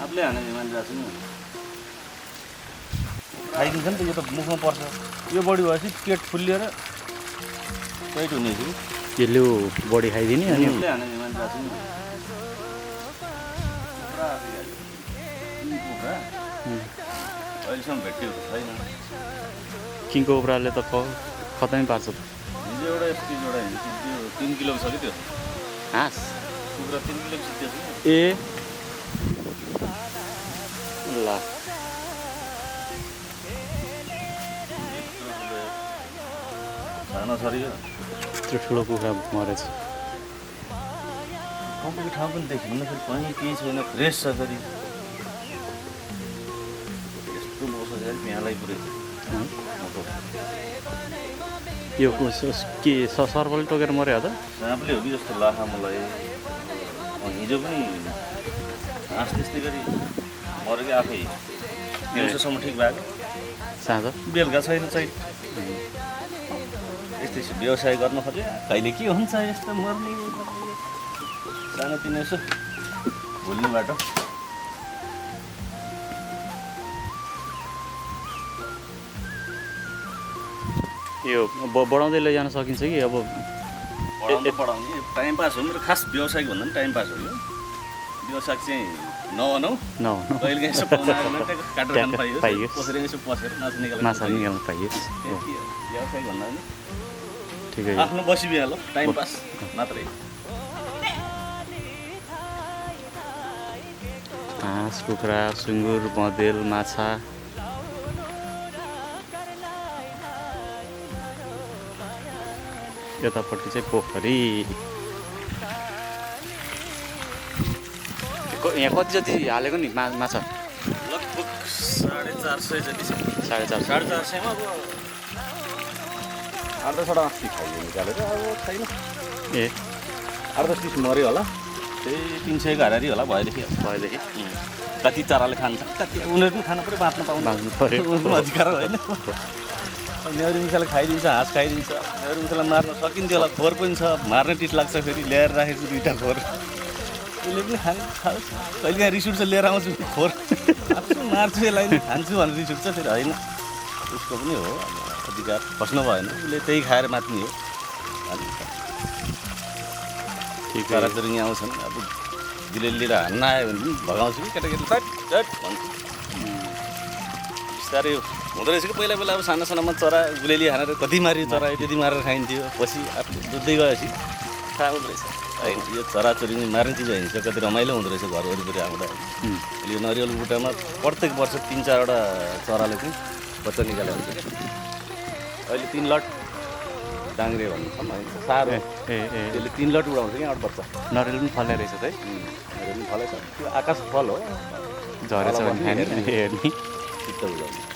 आफूले हाने मान्छे आएको नि खाइदिन्छ नि त यो त मुखमा पर्छ यो बढी भएपछि पेट फुल्लिएर टाइट हुने थियो यसले बढी खाइदिने अनि आफूले हाने मान्छे आएको नि अहिलेसम्म भेटिएको छैन किङ कोब्राले त खतमै पार्छ त हिजो एउटा यस्तो एउटा हिजो त्यो 3 किलो छ कि त्यो हाँस कुखुरा 3 किलो सिद्धेछ नि ए ल खान सरियो यत्रो ठुलो कुखुरा मरेछ कम्पनी ठाउँ पनि देखिन्न फेरि कहीँ केही छैन फ्रेस छ फेरि यस्तो मौसम छ यहाँलाई पुरै यो के सर्पले टोकेर मऱ्यो हो त साँपले हो कि जस्तो लाग्छ मलाई हिजो पनि हाँस त्यस्तै गरी मऱ्यो कि आफै दिउँसोसम्म ठिक भएको साँझ बेलुका छैन चाहिँ यस्तै व्यवसाय गर्न खोज्यो कहिले के हुन्छ यस्तो मर्ने सानोतिनो यसो भुल्ने बाटो यो बढाउँदै लैजान सकिन्छ कि अब पढाउने टाइम पास हो नि र खास व्यवसायिक भन्दा पनि टाइम पास हो यो व्यवसाय चाहिँ नभनौँ कहिले काहीँ यसो पाउन आएर काटेर खान पाइयोस् पसेर यसो पसेर माछा निकाल्नु पाइयोस् व्यवसायिक भन्दा पनि ठिकै आफ्नो बसी बिहालो टाइम पास मात्रै हाँस कुखुरा सुँगुर बँदेल माछा यतापट्टि चाहिँ पोखरी यहाँ कति जति हालेको नि माछा लगभग 450 जति छ 450 450 अब 8-10 अस्ति खाइयो निकालेर अब छैन ए 8-10 पिस मऱ्यो होला त्यही 300 घरारी होला भएदेखि कति चराले खान्छ कति उनीहरू पनि खानु पऱ्यो बाँच्न बाँच्नु पऱ्यो उनीहरूको अधिकार होइन नेउरी मुसाले खाइदिन्छ हाँस खाइदिन्छ नेउरी मुसालाई मार्न सकिन्थ्यो होला खोर पनि छ मार्ने टिस लाग्छ फेरि ल्याएर राखेको छु 2टा खोर उसले पनि खाओस् कहिले काहीँ रिस उठ्छ लिएर आउँछु खोर आफू मार्छु यसलाई नि खान्छु भनेर रिस उठ्छ फेरि होइन उसको पनि हो अधिकार फस्नु भएन उसले त्यही खाएर मात्ने हो चराचुरुङ्गी आउँछन् अब दिले लिएर हान्न आयो भने पनि भगाउँछु कि केटाकेटी चट चट भन्छु बिस्तारै हुँदो रहेछ कि पहिला पहिला अब सानो सानोमा चरा गुलेली हानेर कति माऱ्यो चरा त्यति मारेर खाइन्थ्यो पछि आफू दुध्दै गएपछि थाहा हुँदो रहेछ होइन यो चराचुरुङ्गी मार्ने चिज होइन कति रमाइलो हुँदो रहेछ घर वरिपरि आउँदा यो नरिवल बुट्टामा प्रत्येक वर्ष 3-4वटा चराले चाहिँ बच्चा निकालेर हुन्छ अहिले 3 लट डाङ्ग्रे भन्नु छ साह्रो त्यसले 3 लट उडाउँछ कि 8 बच्चा नरिवल पनि फल्ने रहेछ त है नरिवल पनि फलेछ त्यो आकाश फल हो झरेछ भने हेर्ने चित्त उडाउने